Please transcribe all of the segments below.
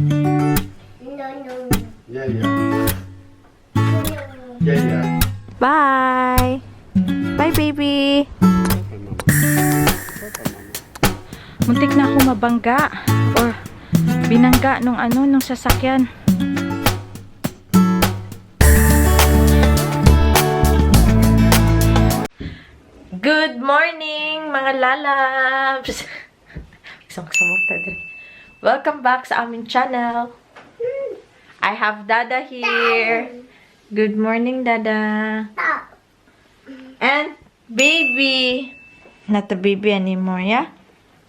Yeah, yeah. Yeah, yeah. Bye! Bye, baby! Muntik na ako mabangga or binangga nung sasakyan. Good morning, mga lalabs! Welcome back sa aming channel. I have Dada here. Good morning, Dada. And baby. Not a baby anymore, yeah?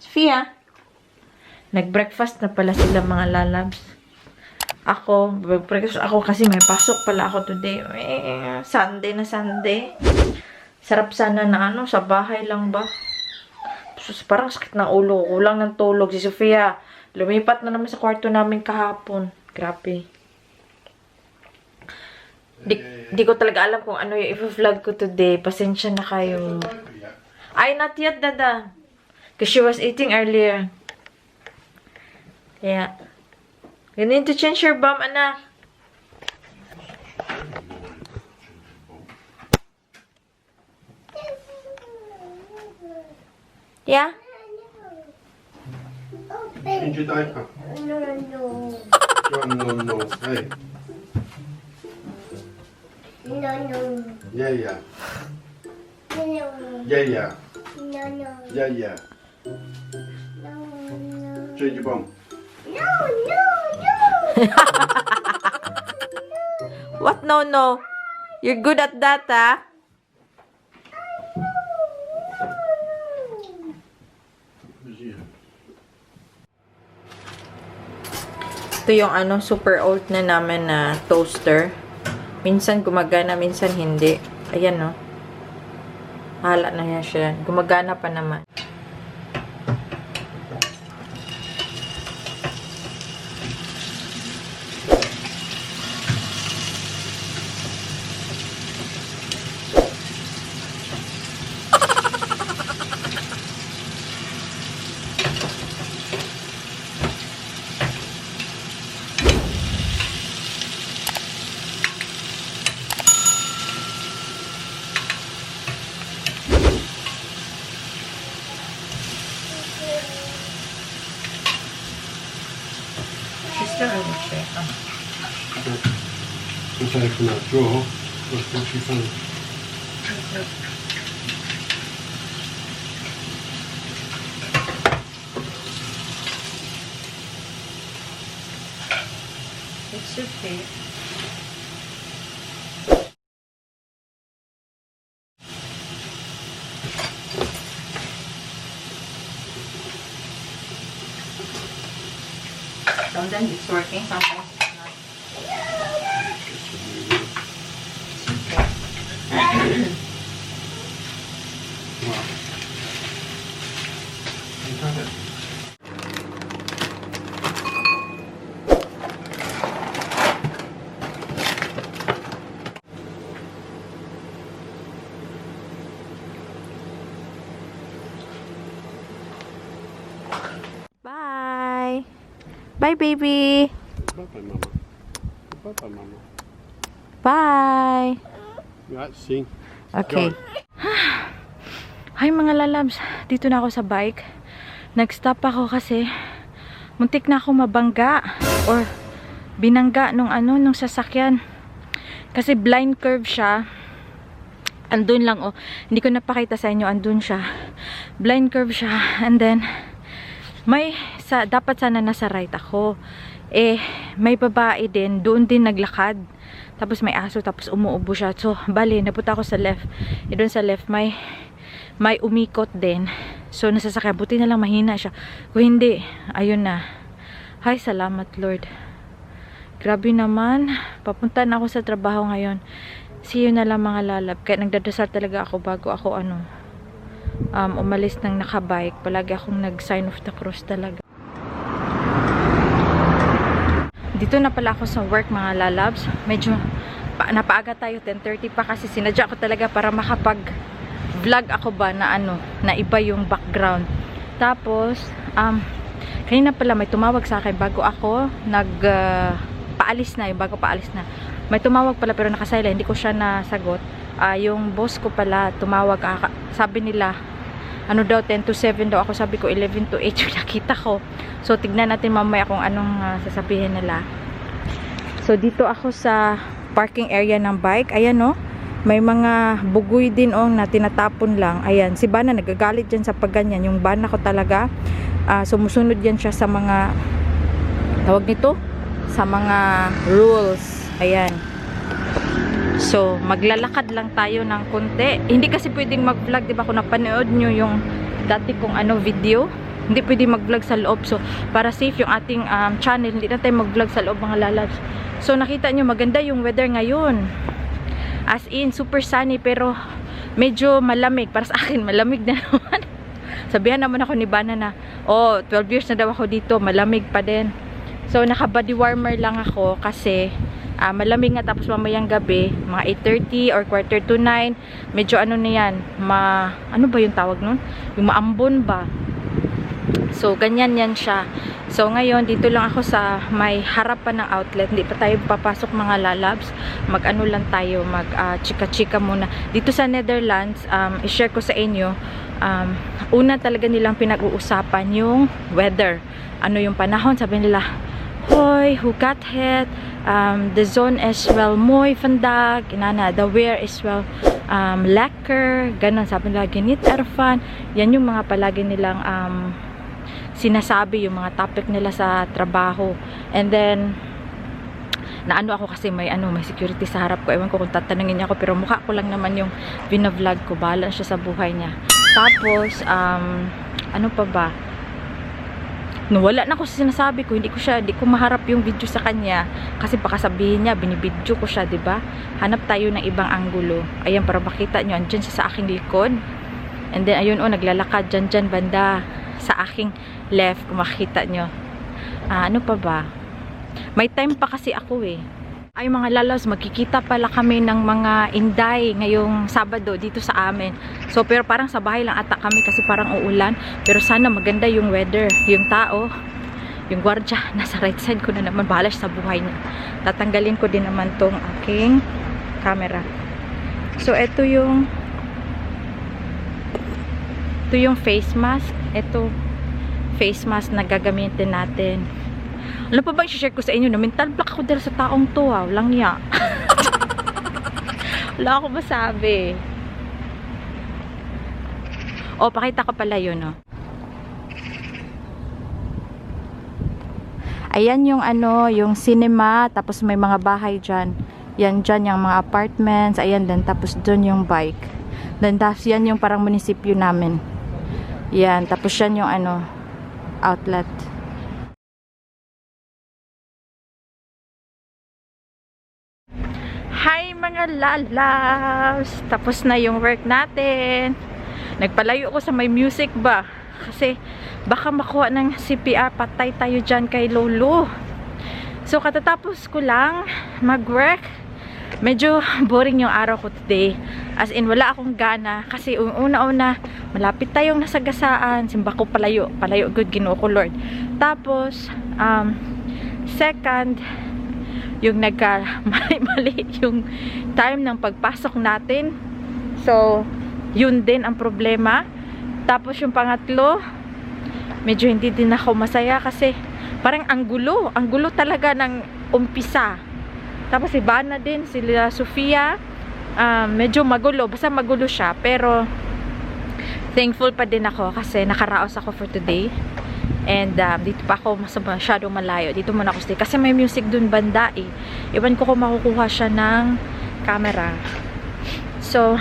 Sophia. Nag-breakfast na pala sila, mga lalabs. Ako, breakfast ako kasi may pasok pala ako today. Sunday na Sunday. Sarap sana na sa bahay lang ba? Parang sakit ng ulo. Kulang ng tulog. Si Sophia, lumipat na naman sa kwarto namin kahapon. Grabe. Di ko talaga alam kung ano yung i-vlog ko today. Pasensya na kayo. Ay, not yet, Dada. Because she was eating earlier. Yeah. You need to change your bum, anak. Yeah? Change your diaper. No. No. Hey. No. Yeah, yeah. No. Yeah, yeah. No. Yeah, yeah. No. Change your bum. No. What no? You're good at that, ah? Ito yung super old na namin na toaster. Minsan gumagana, minsan hindi. Ayan, no. Hala na yan siya. Gumagana pa naman. Sister, ano siya? Just open that drawer. Look what she found. It's okay. Sometimes it's working, sometimes it's not. Wow. You got it. Bye! Bye, baby! Bye-bye, Mama. Bye-bye, Mama. Bye! Right, see? Okay. Hi mga lalabs, dito na ako sa bike. Nag-stop ako kasi muntik na ako mabangga or binangga nung sasakyan. Kasi blind curve siya. Andun lang, oh. Hindi ko napakita sa inyo, andun siya. Blind curve siya. And then, dapat sana nasa right ako. May babae din, doon din naglakad. Tapos may aso, tapos umuubo siya. So, bali, napunta ako sa left. Doon sa left, may umikot din. So, nasasakyan. Buti na lang mahina siya. Kung hindi, ayun na. Hay, salamat Lord. Grabe naman. Papunta na ako sa trabaho ngayon. See you na lang mga lalab. Kaya nagdadasal talaga ako bago ako umalis ng nakabike. Palagi akong nag-sign of the cross talaga. Dito na pala ako sa work mga lalabs. Medyo napaaga tayo, 10:30 pa kasi sinadya ko talaga para makapag-vlog ako ba na na iba yung background. Tapos, Kanina pala may tumawag sa akin bago ako paalis na, yung bago paalis na. May tumawag pala pero nakasayla, hindi ko siya nasagot. Yung boss ko pala tumawag, sabi nila ano daw 10 to 7 daw, ako sabi ko 11 to 8 yung nakita ko. So tignan natin mamaya kung anong sasabihin nila. So dito ako sa parking area ng bike. Ayan no, may mga bugoy din na tinatapon lang. Ayan, si Bana nagagalit dyan sa pagganyan. Yung Bana ko talaga sumusunod yan siya sa mga tawag nito, sa mga rules. Ayan. So, maglalakad lang tayo ng konti. Hindi kasi pwedeng mag-vlog, 'di ba? Kung napanood nyo yung dati kong video, hindi pwedeng mag-vlog sa loob. So, para safe yung ating channel, hindi na tayo mag-vlog sa loob mga lalabs. So, nakita nyo maganda yung weather ngayon. As in, super sunny pero medyo malamig. Para sa akin, malamig na naman. Sabihan naman ako ni Bana na, 12 years na daw ako dito, malamig pa din. So, naka-body warmer lang ako kasi malamig nga, tapos mamayang gabi, mga 8:30 or 8:45, medyo ano na yan, ano ba yung tawag nun? Yung maambon ba? So, ganyan yan siya. So, ngayon, dito lang ako sa may harapan ng outlet. Hindi pa tayo papasok mga lalabs. Mag-ano lang tayo, mag-chika-chika muna. Dito sa Netherlands, i-share ko sa inyo, una talaga nilang pinag-uusapan yung weather. Ano yung panahon, sabi nila, hoy, who got hit? The zone is well mooi vandaag. The wear is well lekker. Ganon, sabi nila, geniet ervan. Yan yung mga palagi nilang sinasabi, yung mga topic nila sa trabaho. And then, naano ako kasi may security sa harap ko. Ewan ko kung tatanungin niya ako, pero mukha ko lang naman yung binavlog ko. Bahala siya sa buhay niya. Tapos, ano pa ba? Wala na ako sa sinasabi ko, hindi ko maharap yung video sa kanya kasi baka sabihin niya binibidyo ko siya, 'di ba? Hanap tayo ng ibang anggulo. Ayan, para makita niyo, andyan siya sa aking likod. And then ayun naglalakad dyan banda sa aking left, kung makita niyo. Ano pa ba? May time pa kasi ako Ay mga lalas, magkikita pala kami ng mga inday ngayong Sabado dito sa amin. So pero parang sa bahay lang ata kami kasi parang uulan. Pero sana maganda yung weather. Yung tao, yung gwardiya, nasa right side ko na naman. Bahala siya sa buhay niya. Tatanggalin ko din naman tong aking camera. So ito yung face mask. Ito face mask na gagamitin natin. Ano pa ba i-share ko sa inyo? Mental block ako dahil sa taong to. Walang ya. Wala ako masabi. Pakita ko pala yun. Ayan yung yung cinema. Tapos may mga bahay dyan. Yan dyan yung mga apartments. Ayan din. Tapos dun yung bike. Then tapos yan yung parang munisipyo namin. Yan. Tapos yan yung outlet. Hi mga lalabs! Tapos na yung work natin. Nagpalayo ko sa may music ba? Kasi baka makuha ng CPR, patay tayo dyan kay Lolo. So katatapos ko lang mag-work. Medyo boring yung araw ko today. As in wala akong gana. Kasi una-una malapit tayong nasagasaan. Simba ko palayo good, Ginoo ko Lord. Tapos second, yung mali yung time ng pagpasok natin. So, yun din ang problema. Tapos yung pangatlo, medyo hindi din ako masaya kasi parang ang gulo talaga ng umpisa. Tapos si Bana din, sila Sofia, medyo magulo, basta magulo siya. Pero thankful pa din ako kasi nakaraos ako for today. And dito pa ako masyadong malayo. Dito muna ako stay. Kasi may music dun banda Iwan ko kung makukuha siya ng camera. So,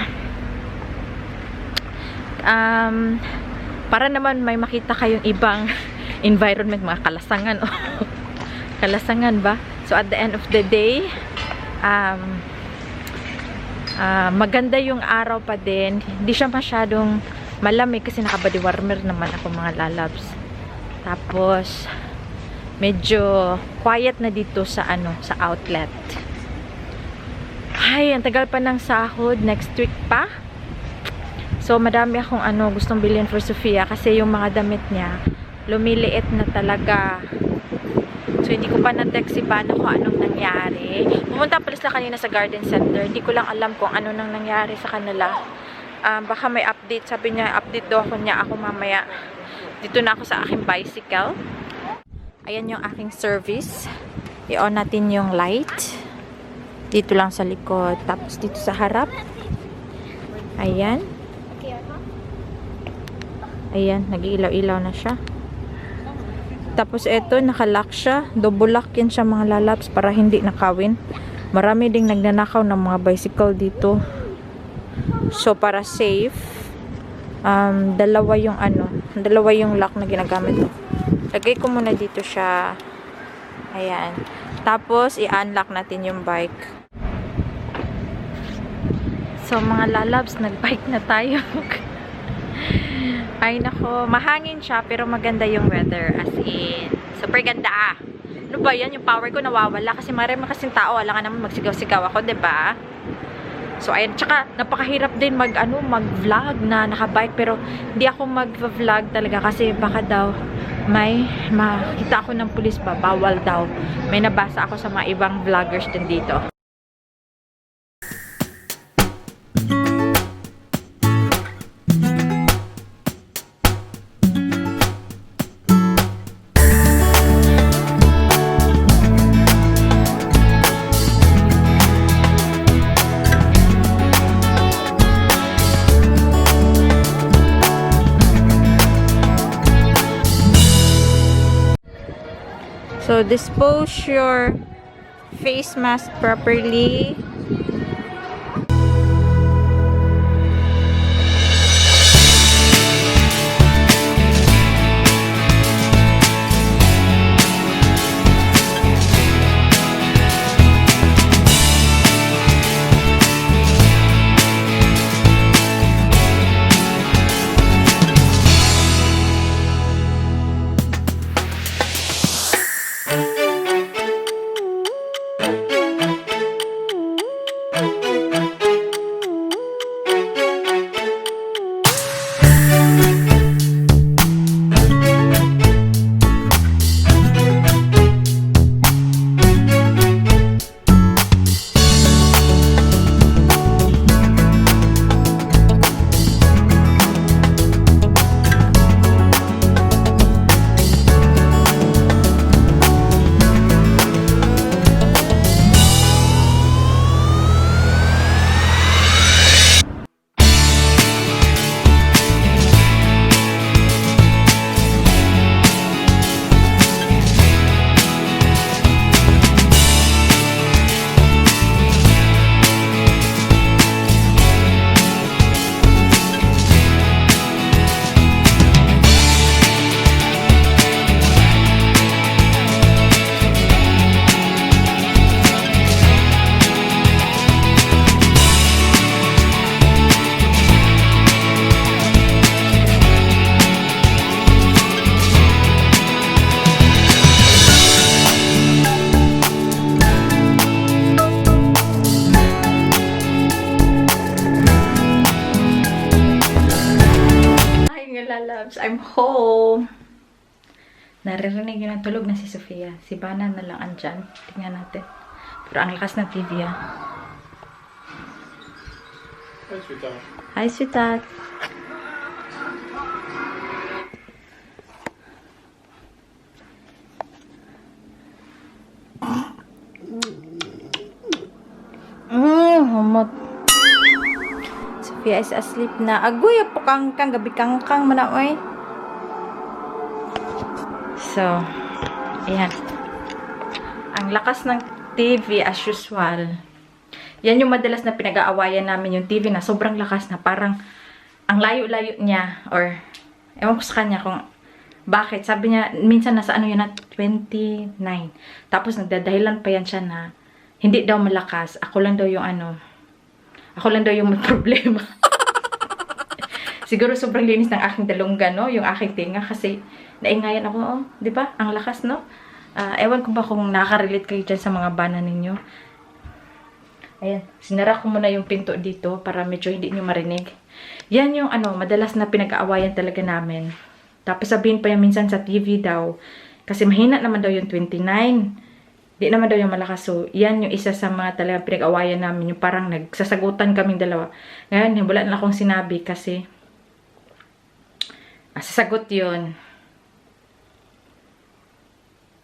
para naman may makita kayong ibang environment, mga kalasangan. Kalasangan ba? So, at the end of the day, maganda yung araw pa din. Hindi siya masyadong malamig kasi naka-body warmer naman ako mga lalabs. Tapos medyo quiet na dito sa sa outlet. Ay, ang tagal pa ng sahod, next week pa. So madami akong gustong bilhin for Sofia kasi yung mga damit niya lumiliit na talaga. So, hindi ko pa na-text si Bana kung anong nangyari. Pumunta pala sila kanina sa garden center. Hindi ko lang alam kung ano nang nangyari sa kanila. Baka may update. Sabi niya, update daw ako niya ako mamaya. Dito na ako sa aking bicycle. Ayan yung aking service. I-on natin yung light. Dito lang sa likod. Tapos dito sa harap. Ayan. Ayan, nag-iilaw-ilaw na siya. Tapos ito, nakalock siya. Double lock yan siya mga lalaps para hindi nakawin. Marami ding nagnanakaw ng mga bicycle dito. So, para safe, dalawa yung lock na ginagamit ko. Lagay ko muna dito siya. Ayan. Tapos, i-unlock natin yung bike. So, mga lalabs, nag-bike na tayo. Ay, nako. Mahangin siya, pero maganda yung weather. As in, super ganda. Ano ba yan? Yung power ko nawawala. Kasi marami kasing tao. Alam nga naman magsigaw-sigaw ako, diba? So, ayun. Tsaka, napakahirap din mag-vlog na nakabike. Pero, hindi ako mag-vlog talaga. Kasi baka daw, may makita ako ng pulis ba? Bawal daw. May nabasa ako sa mga ibang vloggers din dito. So, dispose your face mask properly. Loves, I'm home. Naririnig yun ang tulog na si Sofia. Si Bana na lang andyan. Tingnan natin. Pero ang lakas ng TV, ah. Hi, sweetheart. Hi, sweetheart. Humot. Sofia is asleep na. Agoy, po kang gabi kang manaoy. So, ayan. Ang lakas ng TV as usual. Yan yung madalas na pinag-aawayan namin yung TV na sobrang lakas na parang ang layo-layo niya or ewan ko sa kanya kung bakit. Sabi niya, minsan nasa ano yun na 29. Tapos nagdadahilan pa yan siya na hindi daw malakas. Ako lang daw yung may problema. Siguro sobrang linis ng aking dalungga, no? Yung aking tinga kasi naingayan ako, oh. Di ba? Ang lakas, no? Ewan ko ba kung nakaka-relate kayo dyan sa mga bana ninyo. Ayan. Sinara ko muna yung pinto dito para medyo hindi nyo marinig. Yan yung madalas na pinag-aawayan talaga namin. Tapos sabihin pa yan minsan sa TV daw. Kasi mahina naman daw yung 29. Di naman daw yung malakas. So, yan yung isa sa mga talagang pinag-awayan namin. Yung parang nagsasagutan kaming dalawa. Ngayon, wala na akong sinabi kasi sasagot yun.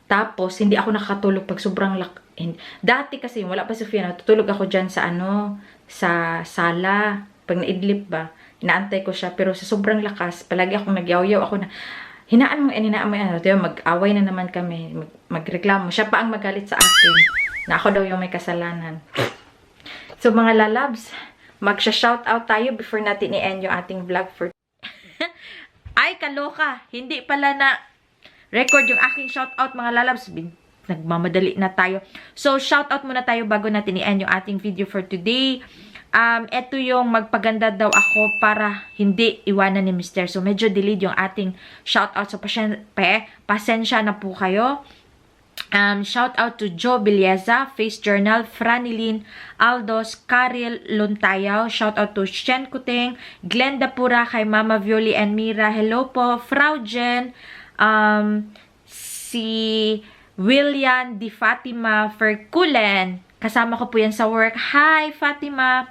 Tapos, hindi ako nakakatulog pag sobrang dati kasi, wala pa si Sofia, natutulog ako dyan sa sa sala. Pag naidlip ba, inaantay ko siya. Pero sa sobrang lakas, palagi akong nagyaw-yaw ako na, hinaan mo diba, mag-away na naman kami, magreklamo. Siya pa ang magalit sa akin, na ako daw yung may kasalanan. So, mga lalabs, magsha-shoutout tayo before natin i-end yung ating vlog for Ay, kaloka! Hindi pala na record yung aking shoutout, mga lalabs. Nagmamadali na tayo. So, shoutout muna tayo bago natin i-end yung ating video for today. Ito yung magpaganda daw ako para hindi iwanan ni Mr. So, medyo delayed yung ating shoutout. So, pasensya na po kayo. Shoutout to Joe Bilyeza, Face Journal, Franilin, Aldos, Karil Luntayaw. Shoutout to Shen Kuteng, Glenda Pura, kay Mama Violi and Mira. Hello po. Frau Jen, si William Di Fatima Ferkulen. Kasama ko po yan sa work. Hi, Fatima.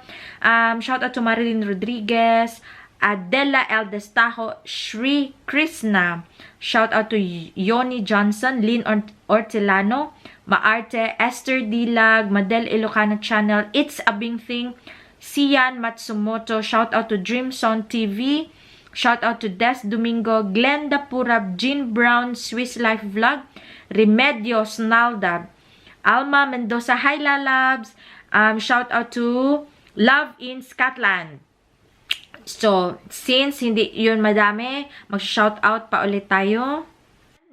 Shout out to Marilyn Rodriguez, Adela El Destajo, Shri Krishna. Shout out to Yoni Johnson, Lynn Ortilano, Maarte, Esther Dilag, Madel Ilocano Channel, It's a Bing Thing, Sian Matsumoto. Shout out to Dreamson TV. Shout out to Des Domingo, Glenda Purab, Jean Brown, Swiss Life Vlog, Remedios Nalda, Alma Mendoza, hi lalabs. Shout out to Love in Scotland. So, since hindi yun madami, mag-shout out pa ulit tayo.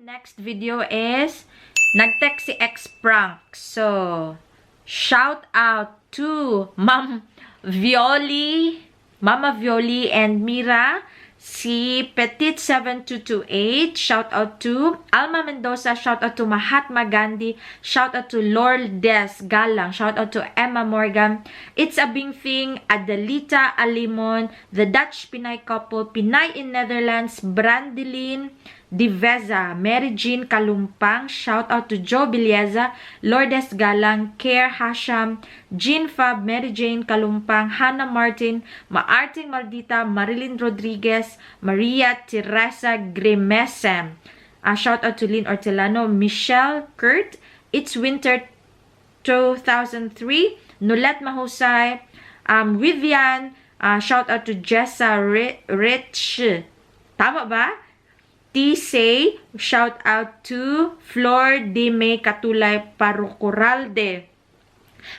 Next video is nag-text si X-Prank. So, shout out to Mama Violi and Mira. Si Petit7228, shout out to Alma Mendoza, shout out to Mahatma Gandhi, shout out to Lourdes Galang, shout out to Emma Morgan, It's a Bing Thing, Adelita Alimon, The Dutch Pinay Couple, Pinay in Netherlands, Brandeline Diveza, Mary Jean Kalumpang, shout out to Joe Bilyeza, Lourdes Galang, Care Hasham, Jean Fab, Mary Jane Kalumpang, Hannah Martin, Maarting Maldita, Marilyn Rodriguez, Maria Teresa Grimesem. Shout out to Lynn Ortilano, Michelle Kurt, It's Winter 2003, Nulet Mahusay, Vivian, shout out to Jessa Rich. Tama ba? Tisay, shout out to Flor de May Katulay Parukuralde.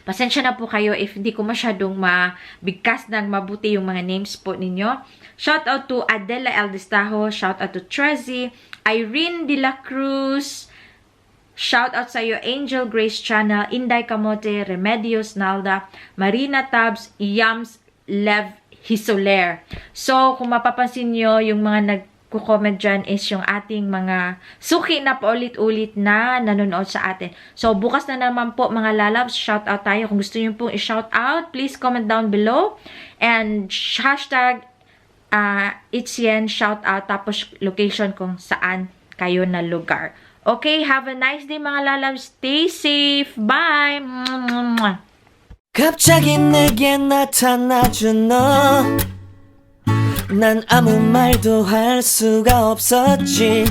Pasensya na po kayo if hindi ko masyadong mabigkas ng mabuti yung mga names po ninyo. Shout out to Adela El Destajo, shout out to Trezzy, Irene De La Cruz, shout out sa iyo Angel Grace Channel, Inday Kamote, Remedios Nalda, Marina Tabs, Yams Lev Hisoler. So, kung mapapansin nyo, yung mga nagko-comment dyan is yung ating mga suki na paulit-ulit na nanonood sa atin. So, bukas na naman po mga lalabs, shout out tayo. Kung gusto nyo pong i-shout out, please comment down below. And hashtag Itzien shout out, tapos location kung saan kayo na lugar. Okay, have a nice day mga lalabs. Stay safe. Bye! 갑자기 내게 나타나준 너 난 아무 말도 할 수가 없었지